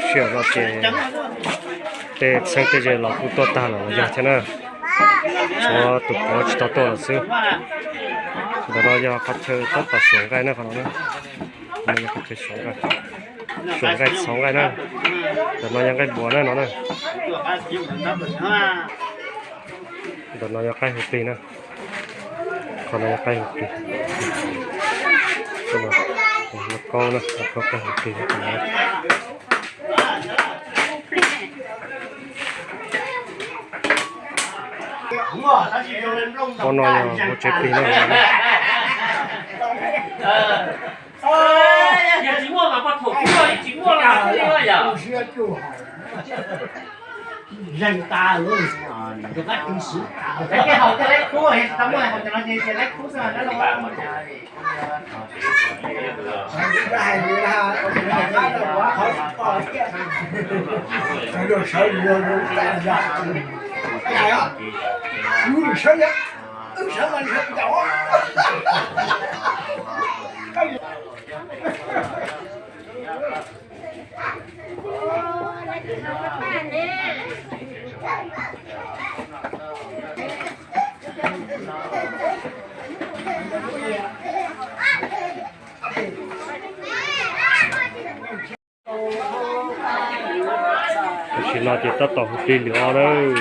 Sij hawm no ces tej txheeb tej ze los kuj tuaj tag lawm los yog thiab na. Tshuav tus pov tsis tau tuaj lawm xwb. Ntawm no yog qhov chaw tab tom suam nqaij na, qhov no na. Qhov no yog qhov chaw suam nqaij, suam nqaij txhoov nqaij na. Ntawm no yog nqaij npua na no na. Ntawm no yog qaib hu plig na. Qhov no yog qaib hu plig. Lauj kaub na, lauj kaub qaib hu plig. Qhov no yog hauv tsev plig na. Tam sim no ces tab tom hu plig lwm ob lawm.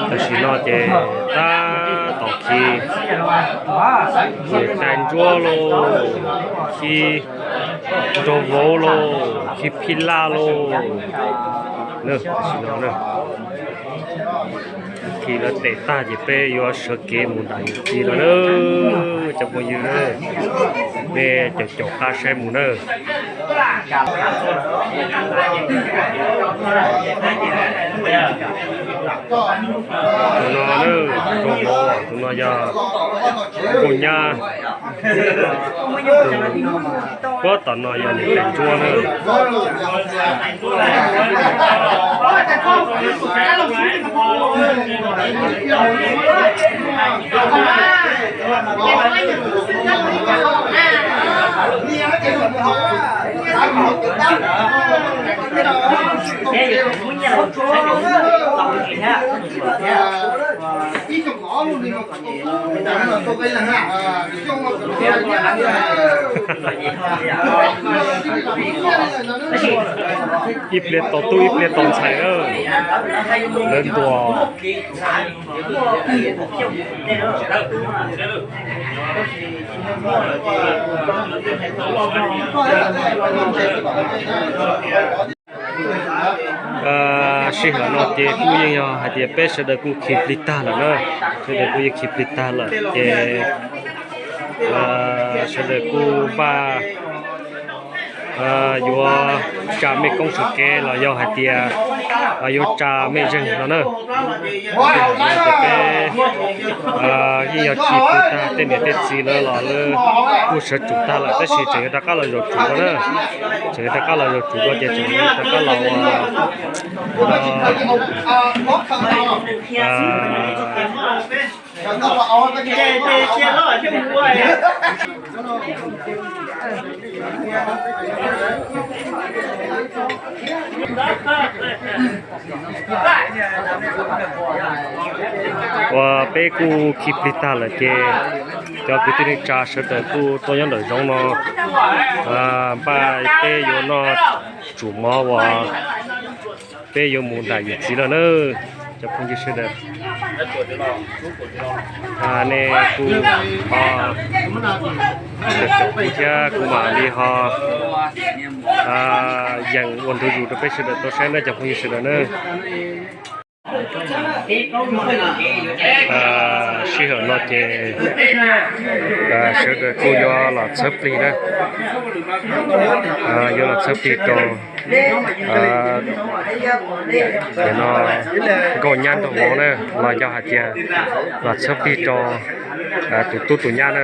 Tam sim no ces tab tom khi niam tais ntsuab lauj, khi nraug vauv lauj, khi phij laj lauj. Tam sim no na, khi lawv tes tag ces peb yuav sawv kev mus nram yus txiv lawm na, cov phooj ywg na. Peb caum caum qab saib mus na. Tus no na, tus no yog Nkauj Nyab. Puag tom no yog niam tais ntsuab na. Ib pliag tau tub ib pliag tau ntxhais na, lawv ntuas. Sij hawm no ces kuj yeej yog hais tias peb sawv daws kuj khi plig tag lawm na, sawv daws kuj yeej khi plig tag lawm ces sawv daws kuj npaj yuav tsa mej koob sawv kev los yog hais tias yuav tsa mej zeeg no na. Ces peb yeej yog khi plig tag, tej niam tej txiv lawv los lawv kuj sawv tsum tag lawm tab sis tseem yuav rov qab los zaum tsum dua na. Tseem yuav rov qab los zaum tsum dua ces tseem yuav rov qab los ua Uas peb kuj khi plig tag lawm ces cov kwv tij neej tsa sawv daws kuj tuaj nyob nraum zoov no npaj peb yuav noj tsum mov uas peb yuav mus nram yus txiv lawm na. Cov phooj ywg sawv daws, nej kuj ho caum kuv thiab kuv mam li ho yees ua ntu zus rau peb sawv daws tau saib na cov phooj ywg sawv daws na. Sij hawm no ces sawv daws kuj yuav los txhawb plig na, yuav los txhawb plig rau no nkauj nyab nraug vauv na, los yog hais tias los txhawb plig rau tus tub tus nyab na.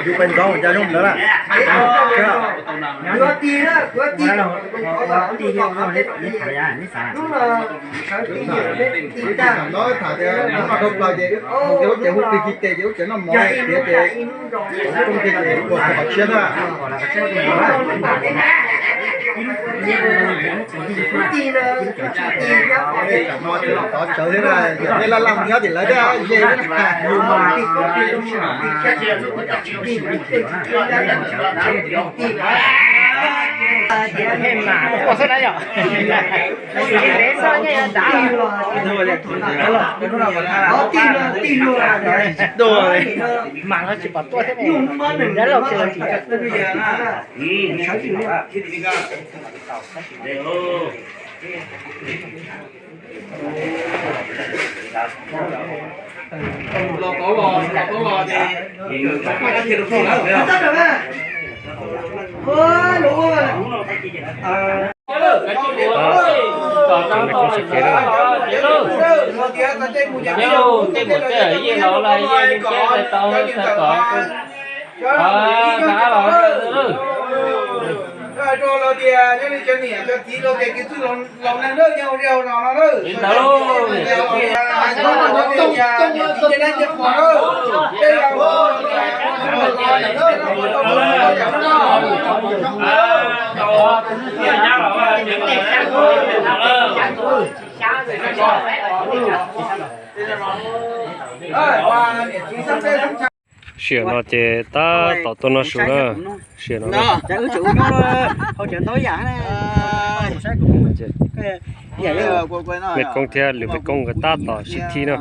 Yus pais ntxov ua cas zoo ntawd lawm. Tham no tham tias hnub no dhau plaws ces lub cev hu plig kiv tes ces lub cev noj mov tiav ces rooj kiag ces ua qhov tshiab na. Tsam no tseem tov tsawv thiab na, yog nej laj laj mus nyob tim lawv thiab ze. Tej mus tej yeej los lawm, yeej tau tau kom na los. Rau los tias yog li cov niam cov txiv los tias kwv tij laus neeg na, nyob hauv zej hauv zos no na. Sij hawm no ces tab tom tuaj noj su na. Sij hawm no mej koob thiab lwm mej koob nkawd tab tom sib thib na.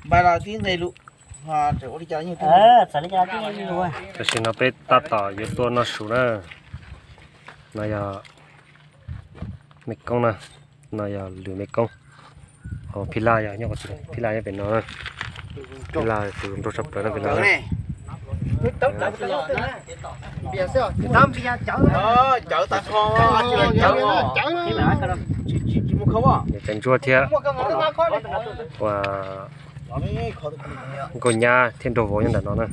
Npais los tib nqe lus. Tam sim no peb tab tom yuav tuaj noj su na. No yog mej koob na, no yog lwm mej koob. Phij Laj yog nyob qhov twg? Phij Laj nyob pem no na. Phij Laj tus nraug tshaj plaws no Phij Laj. Niam tais ntsuag thiab ua nkauj nyab thiab nraug vauv nyob ntawm no na.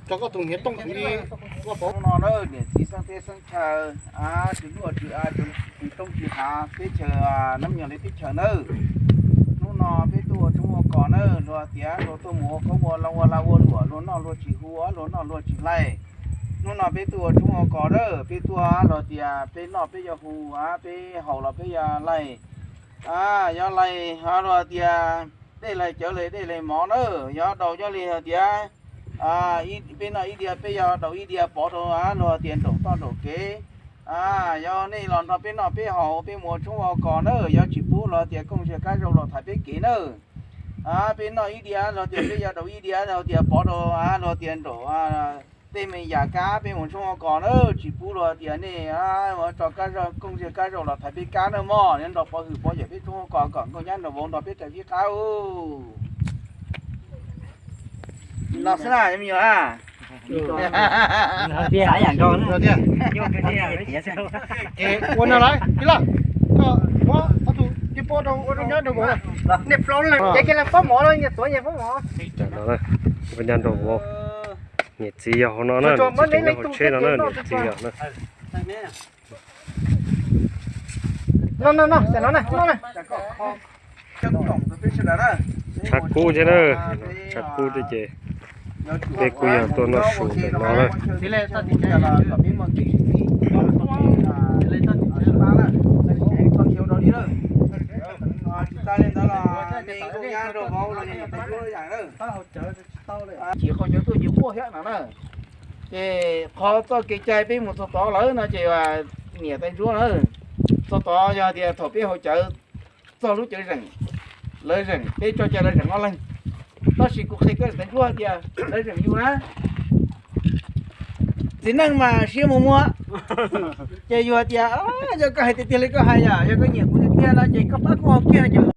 Hnub no niam txiv xeeb teb xeeb chaw, tswv luaj tswv av, tswv rooj tswv hav teb chaws Nab Nyoog li teb chaws nawb. Hnub no peb tuaj ua tshoob ua kos nawb, luag tias luag tuaj mus ua koob ua loo ua lag ua luam, luag noj luag tsis hu, luag noj luag tsis laij. Hnub no peb tuaj ua tshoob ua kos nawb, peb tuaj luag tias peb noj peb yuav hu, peb haus los peb yuav laij. Yuav laij luag tias dej laij cawv li dej laij mov nawb, yuav daus cov li hais tias peb noj ib diav peb yuav daus ib diav pov rau luag tias nraum toj nraum kev. Yog nej los nrog peb noj peb haus peb mus ua tshoob ua kos nawb, yuav tsis pub luag tias kooj siab kab zoo los thaiv peb kev nawb. Peb noj ib diav luag tias peb yuav daus ib diav luag tias pov rau luag tias nraum tej me yam kab peb mus tshoob ua kos nawb, tsis pub luag tias nej ua tso kab zoo kooj siab kab zoo los thaiv peb kab nawb mog. Nrog pov hwm pov yawm peb tshoob ua kos kom nkauj nyab nraug vauv nrog peb raws sib qab. Los xwb na me nyuam. Ua no lawm Phij Laj, koj muab ob tug tib pob rau nkauj nyab nraug vauv. Nej plaub leeg ces kiag pob mov los nyias tuav nyias pob mov. Nkauj nyab nraug vauv, niam txiv yog hauv no na, niam txiv tseem nyob hauv tsheb no na, niam txiv yog na. No no no, tam no na, no na. Tshav kub thiab na, tshav kub thiab ces peb kuj yog tuaj noj su ntawm no na. Chim qhov chaw tuaj ces quaj thiab no na. Ces qhov txoj kev cai peb mus txog tod lawm no ces niam tais ntsuab na, txog tod yog tias thaum peb haus cawv txog lub cawv zeem, lawv zeem, peb tso cai lawv zeem ob leeg. Tab sis kuv qhia koj tais ntsuab tias lawv zeem yus na. Txiv neej mas siab mus muag, ces yus tias, yog koj hais tiag tiag li koj hais, yog koj nyiam kuv tiag tiag no ces koj pab kuv haus kiag no ces